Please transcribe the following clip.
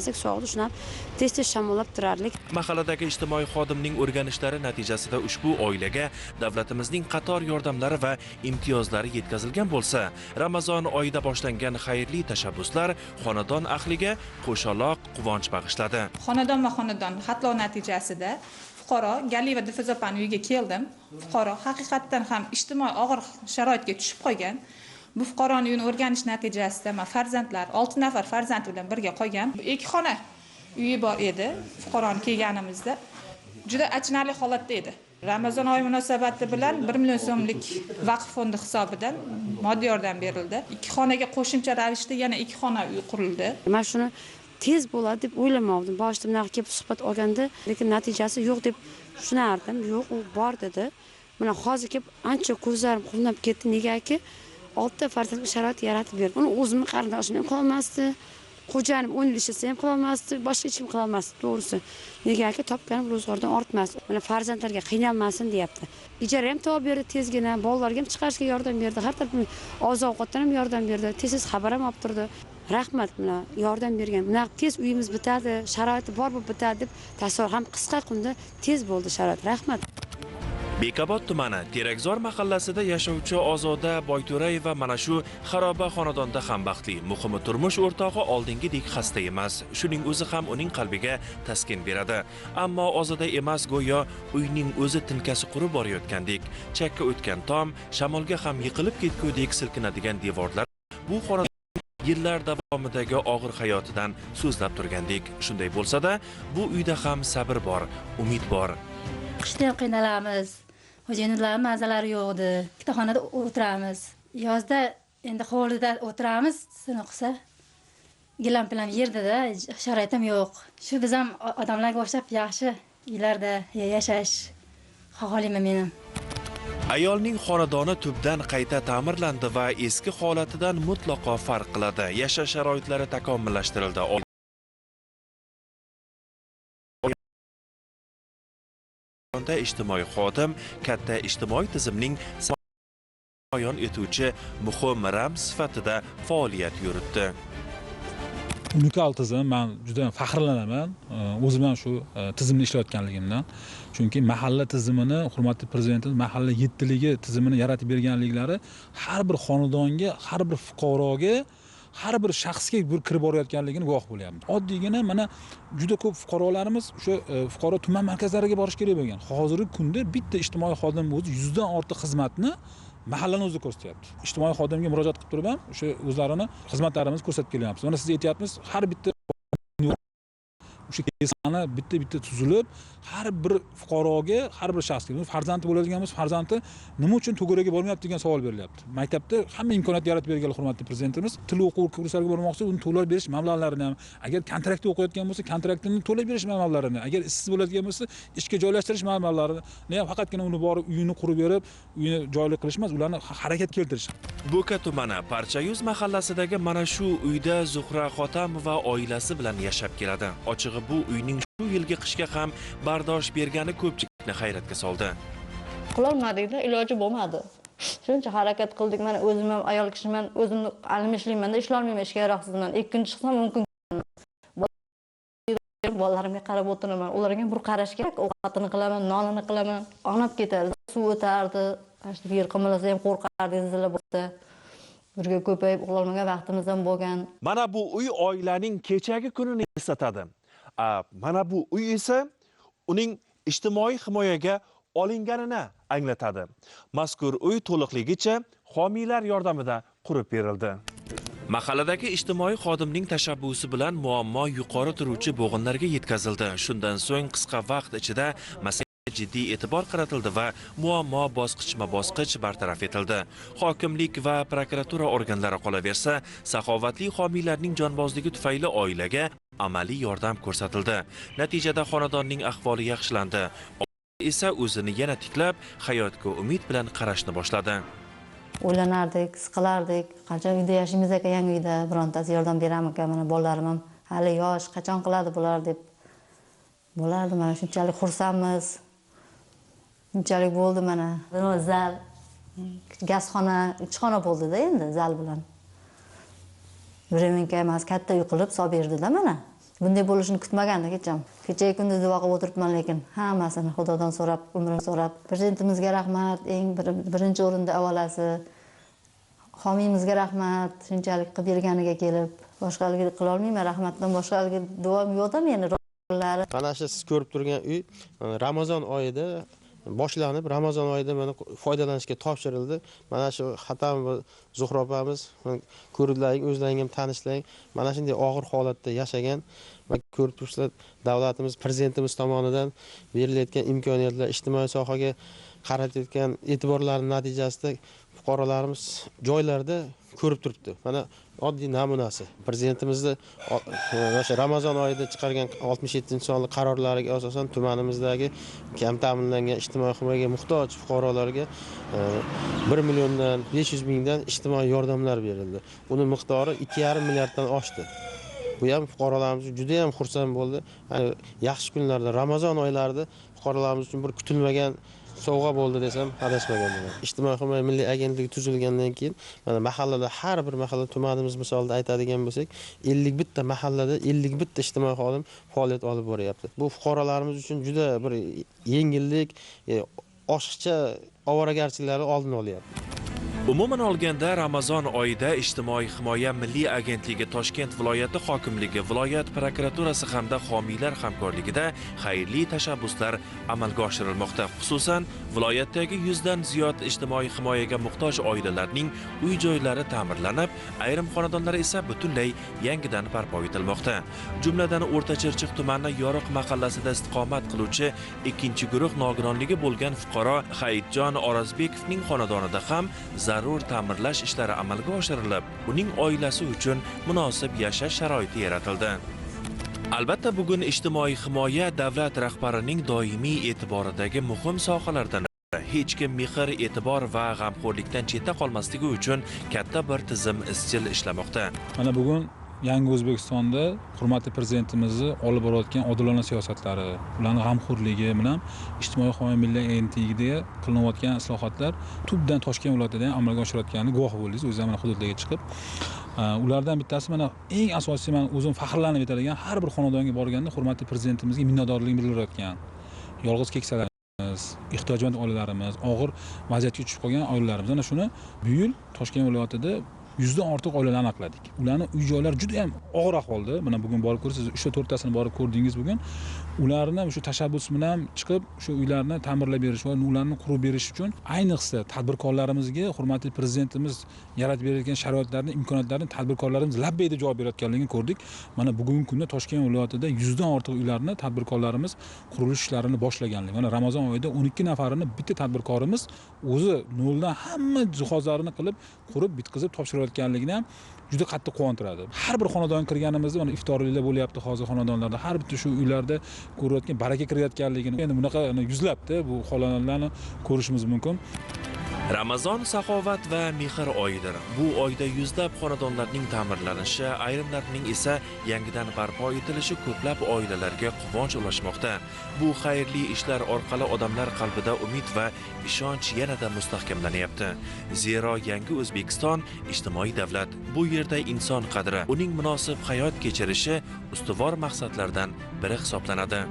Sovuqda shunab tez-tez shamollab turardik. Mahalladagi ijtimoiy xodimning o'rganishlari natijasida ushbu oilaga davlatimizning qator yordamlari va imtiyozlari yetkazilgan bo'lsa, Ramazon oyida boshlangan xayrli tashabbuslar xonadon ahliga qo'shaloq quvonch bag'ishladi. Xonadonma xonadon xatlov natijasida fuqaro Galiyeva Dilfuza opani uyiga keldim. Fuqaro haqiqatdan ham ijtimoiy og'ir sharoitga tushib qolgan. Bu fuqaroni uyini o'rganish natijasida men farzandlar, 6 nafar farzandi bilan birga qolgan. 2 xona uyi bor edi. Fuqaroni kelganimizda juda achinarli holatda edi. Ramazon oyi munosabati bilan 1 million so'mlik vaqf fondi hisobidan moddiy yordam berildi. 2 xonaga qo'shimcha ravishda yana 2 xona uy qurildi. Men shuni tez bo'ladi deb o'ylamovdim. Boshida bunaqa kelib suhbat olganda, lekin natijasi yo'q deb tushunardim. Yo'q, u bor dedi. Mana hozir kelib ancha ko'zlarim quvnab ketdi. Negaki 6 ta farzandga sharoit yaratib berdi. Uni o'zimni qarindoshim ham qilolmasdi, xo'jayinim 10 yil ishlasa ham qilolmasdi, boshqa hech kim qilolmasdi, to'g'risi. Negaki topganim ro'zg'ordan ortmas. Mana farzandlarga qiynalmasin deyapti. Ijara ham topib berdi tezgina, bolalarga ham chiqarishga yordam berdi, har tarafdan oziq-ovqatdan ham yordam berdi, tez-tez xabar ham olib turdi. Rahmat, mana yordam bergan. Bunaqa tez uyimiz bitadi, sharoiti bor bo'lib bitadi deb tasavvur ham qisqa kunda tez bo'ldi sharoit. Rahmat. Bekobod tumani Terakzor mahallasida yashovchi Ozoda Boyto'rayeva mana shu xaroba xonadonda ham baxtli. Muhimi, turmush o'rtog'i oldingidek xasta emas. Shuning o'zi ham uning qalbiga taskin beradi. Ammo Ozoda emas, go'yo uyning o'zi tinkasi qurib borayotgandek. Chakka o'tgan tom, shamolga ham yiqilib ketgudek silkinadigan devorlar bu xonadon yillar davomidagi og'ir hayotidan so'zlab turgandek. Shunday bo'lsa-da, bu uyda ham sabr bor, umid bor. Qishda ham qiynalamiz. Xo'jayinlarning mazalari yo'q edi. Ikkita xonada o'tiramiz. Yozda endi hovlida o'tiramiz, siniqsa gilam bilan yerda-da, sharoit ham yo'q. Shu biz ham odamlarga o'xshab yaxshi uylarda yashash xohlayman men ham. Ayolning xonadoni tubdan qayta ta'mirlandi va eski holatidan mutlaqo farq qiladi. Yashash sharoitlari takomillashtirildi. Ijtimoiy xodim katta ijtimoiy tizimning namoyon etuvchi muhim ramz sifatida faoliyat yuritdi. Unikal tizim, men juda faxrlanaman o'zim ham shu tizimni ishlayotganligimdan. Chunki mahalla tizimini hurmatli prezidentimiz mahalla yettiligi tizimini yaratib berganliklari har bir xonadonga, har bir fuqaroga, har bir shaxsga bir kirib borayotganligini guvoh bo'lyapmiz. Oddiygina mana juda ko'p fuqarolarimiz o'sha fuqaro tuman markazlariga borish kerak bo'lgan. Hozirgi kunda bitta ijtimoiy xodim o'zi 100 dan ortiq xizmatni mahallani o'zi ko'rsatyapti. Ijtimoiy xodimga murojaat qilib turib ham o'sha o'zlarini xizmatlarimizni ko'rsatib kelyapmiz. Mana siz aytyapmiz, har bitta o'sha kesani bitta-bitta tuzilib, har bir fuqaroga, har bir shaxsga, farzandi bo'ladigan bo'lsa, farzandi nima uchun to'g'riga bormayapti degan savol berilyapti. Maktabda hamma imkoniyat yaratib bergan hurmatli prezidentimiz til o'quv kurslariga bormoqchi, uni to'lab berish mablag'larini ham, agar kontraktda o'qiyotgan bo'lsa, kontraktini to'lab berish mablag'larini, agar ishsiz bo'ladigan bo'lsa, ishga joylashtirish mablag'larini ham faqatgina uni borib uyini qurib berib, uyini joyli qilish emas, ularni harakat keltirish. Bo'ka tumani Parchayuz mahallasidagi mana shu uyda Zuhra Xotamova oilasi bilan yashab keladi. Ochig'i, bu uyning shu yilgi qishga ham bardosh bergani ko'pchilikni hayratga soldi. Qilolmadik-da, iloji bo'lmadi. Shuncha harakat qildik. Mana o'zim ham ayol kishiman, o'zimni alim ishlayman-da, ishlolmayman, ishga yaroqsizman. Ikkinchi chiqsam mumkin. Bolalarimga qarab o'tiraman. Ularga bir qarash kerak. Ovqatini qilaman, nonini qilaman. Onab ketardi, suv o'tardi. Mana shu yer qimirlasa ham qo'rqardik, zilzila bo'lsa. Birga ko'payib uxlolmagan vaqtimiz ham bo'lgan. Mana bu uy oilaning kechagi kunini eslatadi. Mana bu uy esa uning ijtimoiy himoyaga olinganini anglatadi. Mazkur uy to'liqligicha homiylar yordamida qurib berildi. Mahalladagi ijtimoiy xodimning tashabbusi bilan muammo yuqori turuvchi bo'g'inlarga yetkazildi. Shundan so'ng qisqa vaqt ichida masalaga jiddiy e'tibor qaratildi va muammo bosqichma-bosqich bartaraf etildi. Hokimlik va prokuratura organlari qolaversa, saxovatli homiylarning jonbozligi tufayli oilaga amaliy yordam ko'rsatildi. Natijada xonadonning ahvoli yaxshilandi. Esa o'zini yana tiklab, hayotga umid bilan qarashni boshladi. O'ylanardik, siqilardik. Qachon uyda yashaymiz ekan, yangi uyda birontasi yordam beramikan, mana bolalarim ham hali yosh, qachon qiladi bular deb bo'lardi. Mana shunchalik xursandmiz. Shunchalik bo'ldi mana. Zal, gazxona, 3 xona bo'ldi-da endi zal bilan. Vremenka emas, katta uy qilib solib berdi-da mana. Bunday bo'lishini kutmagandik hech ham. Kecha kunduz duo qilib o'tiribman, lekin hammasini Xudodan so'rab, umrini so'rab. Prezidentimizga rahmat, eng birinchi o'rinda avvalasi. Homiyimizga rahmat, shunchalik qilib berganiga kelib. Boshqalarga qila olmayman, rahmatdan boshqalarga duoim yo'q-da meni. Mana shu siz ko'rib turgan uy Ramazon oyida boshlanib, Ramazon oyida mana foydalanishga topshirildi. Mana shu Xatam va Zuhra opamiz ko'rdilaring, o'zlaring ham tanishlaring, mana shunday og'ir holatda yashagan va ko'rib turibsizlar, davlatimiz, prezidentimiz tomonidan berilayotgan imkoniyatlar, ijtimoiy sohaga qaratayotgan e'tiborlarning natijasida fuqarolarimiz joylarda ko'rib turibdi. Mana oddiy namunasi. Prezidentimizni o'sha Ramazon oyida chiqargan 67-sonli qarorlariga asosan tumanimizdagi kam ta'minlangan ijtimoiy himoyaga muhtoj fuqarolarga 1 milliondan 500 mingdan ijtimoiy yordamlar berildi. Uning miqdori 2,5 milliarddan oshdi. Bu ham fuqarolarimiz juda ham xursand bo'ldi. Yaxshi kunlarda, Ramazon oylarida fuqarolarimiz uchun bir kutilmagan sovg'a bo'ldi desam adashmagan bo'laman. Ijtimoiy himoya milliy agentligi tuzilgandan keyin mana mahallada, har bir mahalla, tumanimiz misolida aytadigan bo'lsak, 51 ta mahallada 51 ta ijtimoiy xodim faoliyat olib boryapti. Bu fuqarolarimiz uchun juda bir yengillik, oshiqcha ovoragarchiliklarni oldini olyapti. Umuman olganda Ramazon oyida Ijtimoiy himoya milliy agentligi, Toshkent viloyati hokimligi, viloyat prokuraturasi hamda homiylar hamkorligida xayrli tashabbuslar amalga oshirilmoqda. Xususan, viloyatdagi 100 dan ziyod ijtimoiy himoyaga muhtoj oilalarning uy-joylari ta'mirlanib, ayrim xonadonlar esa butunlay yangidan barpo etilmoqda. Jumladan, O'rta Chirchiq tumani Yoriq mahallasida istiqomat qiluvchi 2-guruh nogironligi bo'lgan fuqaro Hayitjon Orozbekovning xonadonida ham zarur ta'mirlash ishlari amalga oshirilib, uning oilasi uchun munosib yashash sharoiti yaratildi. Albatta, bugun ijtimoiy himoya davlat rahbarining doimiy e'tiboridagi muhim sohalardan biri. Hech kim mehr, e'tibor va g'amxo'rlikdan chetda qolmasligi uchun katta bir tizim izchil ishlamoqda. Mana bugun Yangi O'zbekistonda hurmatli prezidentimizni olib borayotgan odilona siyosatlari, ularning g'amxo'rligi bilan Ijtimoiy himoya milliy agentligida qilinayotgan islohotlar tubdan Toshkent viloyatida ham amalga oshirayotganini guvohi bo'ldingiz, o'zingiz mana hududlarga chiqib. Ulardan bittasi mana eng asosiy, men o'zim faxrlanib aytadigan, har bir xonadonga borganda hurmatli prezidentimizga minnatdorligimni bildirayotgan yolg'iz keksalarimiz, ehtiyojmand oilalarimiz, og'ir vaziyatga tushib qolgan oilalarimiz. Mana shuni bu yil Toshkent viloyatida 100 dan ortiq oilalarni aniqladik. Ularning uy-joylari juda ham og'ir ahvolda. Mana bugun borib ko'rsangiz, 3-4tasini borib ko'rdingiz bugun. Ularni shu tashabbus bilan chiqib, shu uylarni ta'mirlab berish va ularni qurib berish uchun ayniqsa tadbirkorlarimizga hurmatli prezidentimiz yaratib berayotgan sharoitlarni, imkoniyatlarni tadbirkorlarimiz labbay deb javob berayotganligini ko'rdik. Mana bugungi kunda Toshkent viloyatida 100 dan ortiq uylarni tadbirkorlarimiz qurilish ishlarini boshlaganlar. Mana Ramazon oyida 12 nafarini bitta tadbirkorimiz o'zi noldan hamma jihozlarini qilib, qurib, bitkazib topshirayotganligini ham juda qattiq quvontiradi. Har bir xonadonga kirganimizda mana iftorliklar bo'lyapti hozir xonadonlarda, har bitta shu uylarda ko'rayotgan baraka kirayotganligini, endi bunaqa yuzlabda bu xonadonlarni ko'rishimiz mumkin. Ramazon saxovat va mehr oyidir. Bu oyda yuzlab xonadonlarning ta'mirlanishi, ayrimlarining esa yangidan barpo etilishi ko'plab oilalarga quvonch ulashmoqda. Bu xayrli ishlar orqali odamlar qalbida umid va ishonch yanada mustahkamlanyapti. Zero yangi O'zbekiston ijtimoiy davlat. Bu yerda inson qadri, uning munosib hayot kechirishi ustuvor maqsadlardan biri hisoblanadi.